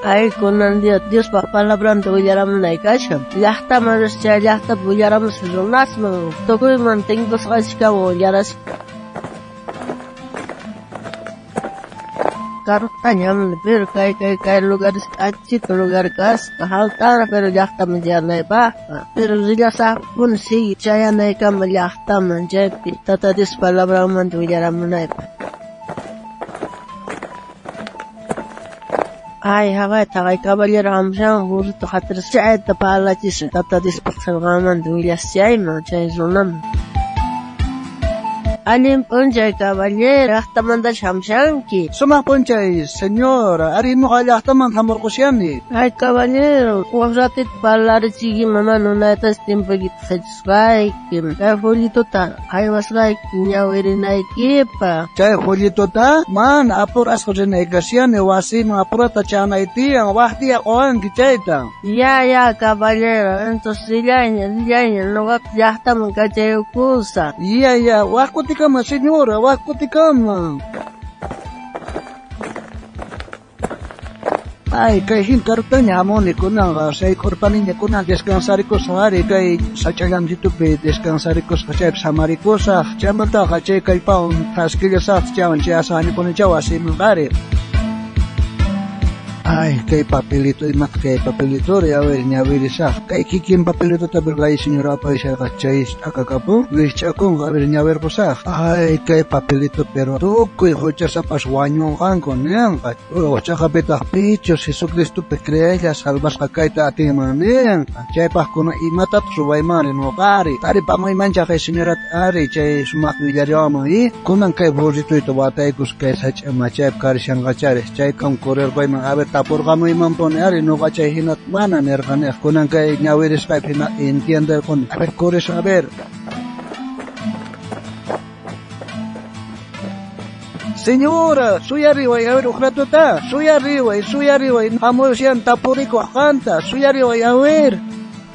Ay, kunan día Diospa palabranta willaramunay kashan. Llaqtaman risqa chay llaqtapi willaramusqa runasman tukuyman tinkusqanchikama willaraspa. Karutaña hamuni, pero kay kay kay lugares k'achito lugar kasqa, jalt'ara pero llaqtaman chayanaypaqqa. Pero rillasaqpuni sigue chayanaykama llaqtaman chaypi Tata Dios palabranmanta willaramunaypaq. Ay, jaqay taqay caballero hamushan burrito qatirisqa chayta parlachisqa Tata Diospaq qillqanmanta willaschayman chay runaman. Allin p'unchay caballero, llaqtamantachu hamushanki? Sumaq p'unchay, señora, ari nuqa llaqtaman hamurqushani. Ay, caballero, wak ratito parlarichiykiman mana unaytachu tiempoykita qhichisqayki. Kay follitota haywasqayki ñawirinaykipaq. Chay follitota mana apurasqa rinay kashani wasiman apurata chanay tiyan, wak día quwanki chayta. Ya, ya, caballero, entonces rillayña, rillayña, nuqapis llaqtaman kachayukusaq. Ya, ya, wak kutikama, señora, wak kutikama. Ay, kay hin karutaña hamuni kunanqa, sayk'urpaniña kunan descansarikusaq ari, kay sach'allanchitupi descansarikusqa chaypi samarikusaq, chaymantaqa chay kallpawan thaskillasaqta chaywan chayasaqnipunichá wasiman ari. Ay, kay papelito, imataq kay papelitori, a ver, ñawirisaq. Kay kikin papelitota lay señora apaysharqa chay t'akakapun, wijch'akunqa, a ver, ñawirqusaq. Ay, kay papelito, pero tukuy huchasapas wañunqanku ninqa. Huchaqapitaq pichus Jesucristopi creeylla salvasqa kayta atinman ninqa. Chaypaq kuna imatataq ruwaymani nuqari. Taripamuymancha kay señorata ari chay sumaq willariwaman y kunan kay burritoyta wataykus kay sach'ama chaypi karishanqachari. Chaykam correrqayman, a ver, tapurqamuymanpuni ari nuqa chay hinata mana nirqani. Kunan kay ñawirisqaypi hina entienderquni. A ver, corres, a ver. Señora, suyariway, a ver, uj ratota. Suyariway, suyariway. Hamushan tapurikuq qanta. Suyariway, a ver.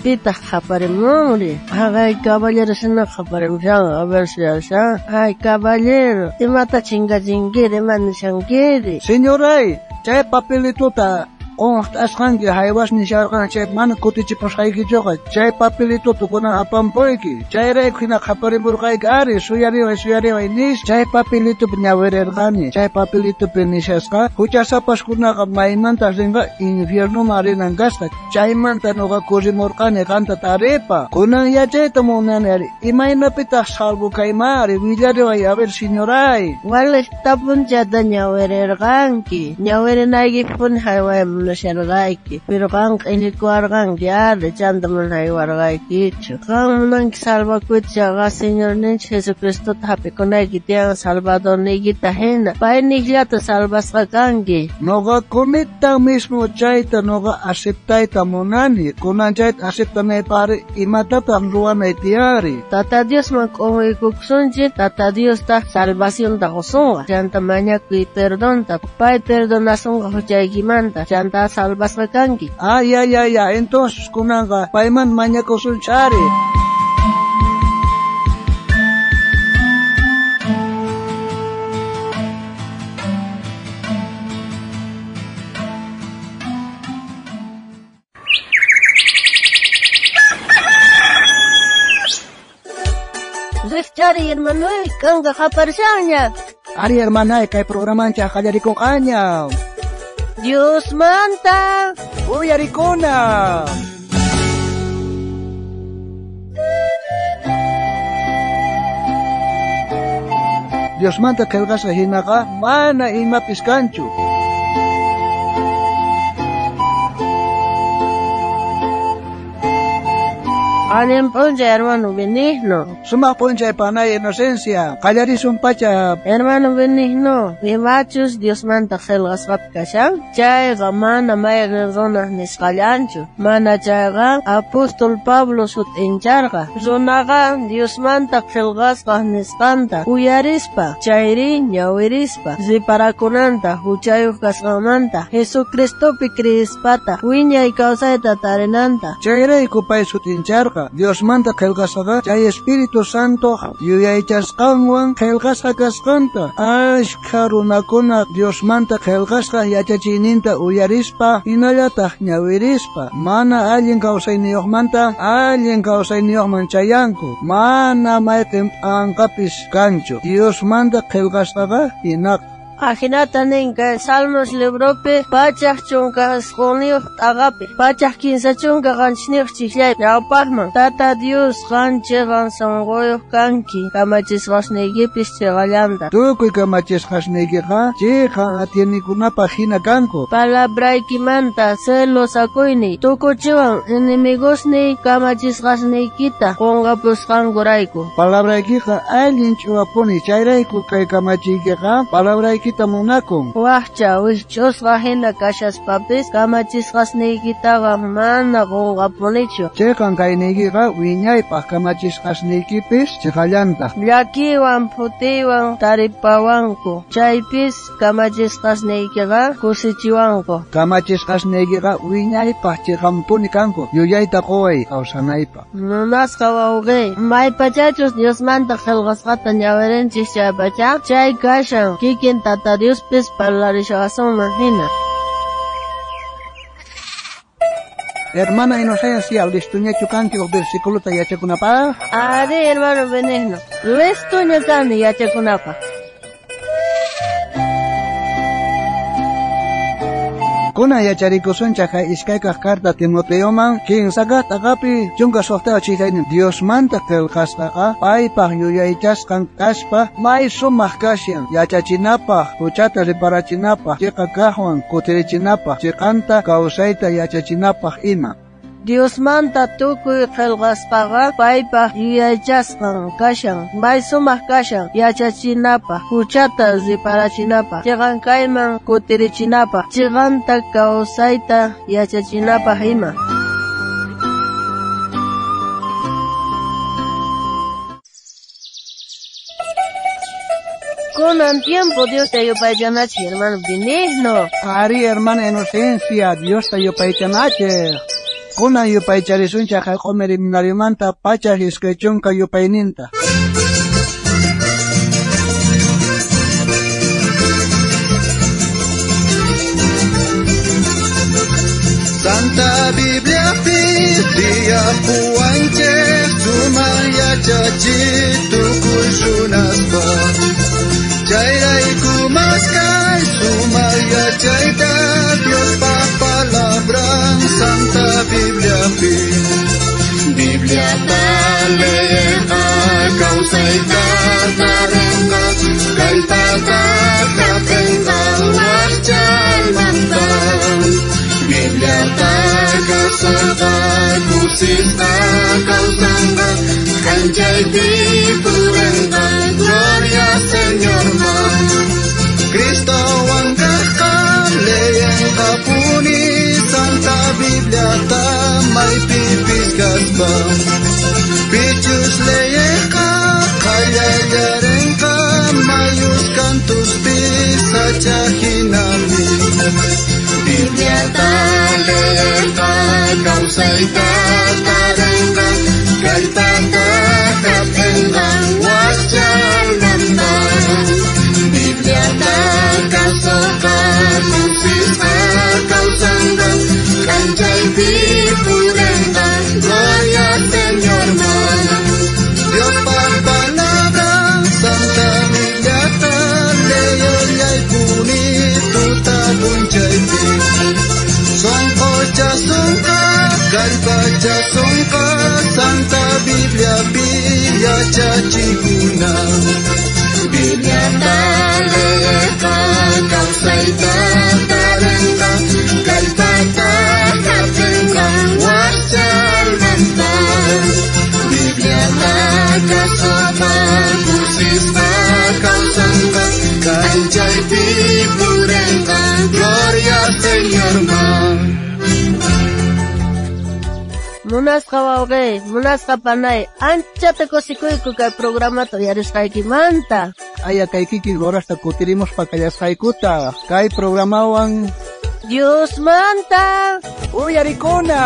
Pitaq qhaparimunri? Jaqay caballero hina qhaparimushan, a ver si ashan. Ay, caballero, imata chinkachinkiri, ima nishankiri? Señoray, chay papelitota qunqt'asqanki haywas nisharqan chay mana kutichipusqaykichuqa. Chay papelitota kunan apampuyki. Chayrayku hina qhaparimurqayki ari, suyariway, suyariway nis. Chay papelitopi ñawirirqani. Chay papelitopi nishasqa huchasapaskunaqa maymanta rinqa infiernoman rinan kasqa. Chaymanta nuqa corrimurqani qanta taripa. Kunan yachayta munani ari, imaynapitaq salvo kaymari, willariway, a ver, señoray. Waliq tapunchata ñawirirqanki. Ñawirinaykipuni haywayman munasharqayki, pero qanqa q'illikuwarqanki ari, chanta mana haywarqaykichu. Qan munanki salvakuyta chayqa Señorninchik Jesucristota hap'ikunayki tiyan Salvadorniykita hina. Payniqllata salvasqa kanki. Nuqa kunita mismo chayta nuqa aceptayta munani. Kunan chayta aceptanaypaqri imatataq ruwanay tiyari. Tata Diosman k'umuykukusunchik, Tata Diostaq salvacionta qusunqa. Chanta mañakuy perdonta, pay perdonasunqa huchaykimanta, chanta salvasqa kanki. Ay, ay, ay, ay, entonces kunanqa payman mañakusunchik ari. Rikchari, hermanoy, kanqa qaparishanña. Ari, hermanay, kay programanchik qallarikunqaña. Diosmanta uyarikuna. Diosmanta qillqasqa hinaqa mana imapis kanchu. Allin p'unchay, hermano Benigno. Sumaq p'unchay, panay Inocencia. Qallarisun pacha. Hermano Benigno, imachus Diosmanta qillqasqapi kashan, chayqa mana mayqin runaq nisqallanchu. Mana chayqa apóstol Pablo sut'incharqa. Runaqa Diosmanta qillqasqa nisqanta uyarispa, chayri ñawirispa, riparakunanta huchayuq kasqanmanta, Jesucristopi creyispata, wiñay kawsayta tarinanta. Chayrayku pay sut'incharqa. kasqanta. Diosmanta qillqasqaqa chay Espíritu Santo yuyaychasqanwan qillqasqa kasqanta. Ashkha runakuna Diosmanta qillqasqa yachachiyninta uyarispa hinallataq ñawirispa mana allin kawsayniyuqmanta allin kawsayniyuqman chayanku. Mana mayqin p'anqapis kanchu. Diosmanta qillqasqaqa hinaqa. Ajinata nin kay Salmos libropi 119 t'aqapi 137 chikllay ñawpaqman Tata Dios qan chiqan sunquyuq kanki kamachisqasniykipis chiqallanta. Tukuy kamachisqasniykiqa chiqan atiynikunapaq hina kanku. Palabraykimanta celosakuyniy tukuchiwan enemigosniy kamachisqasniykita qunqapusqankurayku. Palabraykiqa allin ch'uwapuni chayrayku kay kamachiykiqa palabraykita munakun. Waqcha wikch'usqa hina kashaspapis kamachisqasniykitaqa mana qunqapunichu. Chiqan kayniykiqa wiñaypaq kamachisqasniykipis chiqallantaq. Llakiywan phutiywan taripawanku chaypis kamachisqasniykiqa kusichiwanku. Kamachisqasniykiqa wiñaypaq chiqanpuni kanku. Yuyayta quway kawsanaypaq. Munasqa wawqiy, maypachachus Diosmanta qillqasqata ñawirinchik chaypacha chay kashan kikin Tata Diospis parlarishawasunman hina. Hermana Inocencia, listuñachu kanki uj versículota yachakunapaq? Ari, hermano Benigno, listuña kani yachakunapaq. Kunan yacharikusunchaq iskaykaq carta Timoteoman kinsakaq t'aqapi 16 chikaynin Diosmanta qillqasqaqa paypaq yuyaychasqan kaspa may sumaq kashan yachachinapaq huchata riparachinapaq chiqa kaqwan kutirichinapaq chiqanta kawsayta yachachinapaq ima. Diosmanta tukuy qillqasqaqa paypaq yuyaychasqan kashan may sumaq kashan yachachinapaq huchata riparachinapaq chiqan kayman kutirichinapaq chiqanta kawsayta yachachinapaq ima. Kunan tiempo Diosta yupaychanachik, hermano Benigno. Ari, hermana Inocencia, Diosta yupaychanachik. Kunan yupaycharisunchaq q'umir himnariomanta 120 yupayninta. Santa Biblia tiyapuwanchik sumaq yachachiy tukuy runaspaq. Chayrayku maskay sumaq yachayta Diospa palabran Santa Bibliapi. Bibliata leeqa kawsayta tarenqa kallpata hap'inqa waqchaymanta. Bibliata kasorqa kusisqa kawsanqa k'anchaypi purenqa gloria Señorman. Cristowan kaqqa leyenqapuni Santa Bibliata maypipis kaspa. Pichus leyeqa qallallarenqa mayus kantuspis sacha hinami. Bibliata leyenqa kawsayta tarenqa kallpata hap'inqa waqchaymanta. Bibliata kasorqa kusisqa kawsanqa k'anchaypi purenqa gloria Señorman. Diospa palabran Santa Bibliata leyellaypuni tuta p'unchaypi. Sonqochasunqa kallpachasunqa Santa Bibliapi yachachikuna. Bibliata leyeqa kawsayta tarenqa kallpata hap'inqa waqchaymanta. Bibliata kasorqa kusisqa kawsanqa k'anchaypi purenqa gloria Señorman. Munasqa wawqiy, munasqa panay, anchata kusikuyku kay programata uyarisqaykimanta. Aya kay kikin horasta kutirimuspa kallasqaykuta kay programawan Diosmanta uyarikuna.